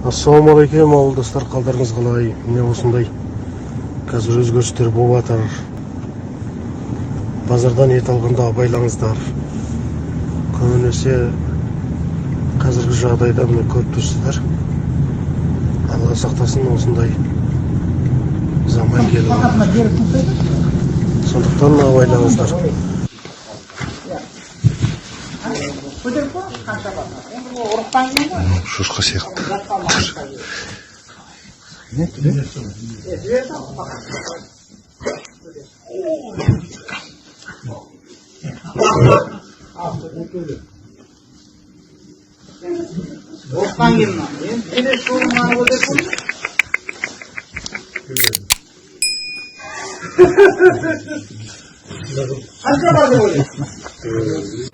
Ассалаумағалейкум, ауылдастар, қалдарыңыз қалай? Міне, осындай қазір өзгерістер болып жатыр. Базардан ет алғанда абайлаңыздар. Көбінесе қазіргі жағдайда, міне, көріп тұрсыздар, Алла сақтасын, осындай заман келіп жатыр. Сондықтан абайлаңыздар. Шошқа сияқты. Ұрықтан кейін мына. Енді келесі жолы мынаны көтеріп. Қанша бар деп ойлайсың?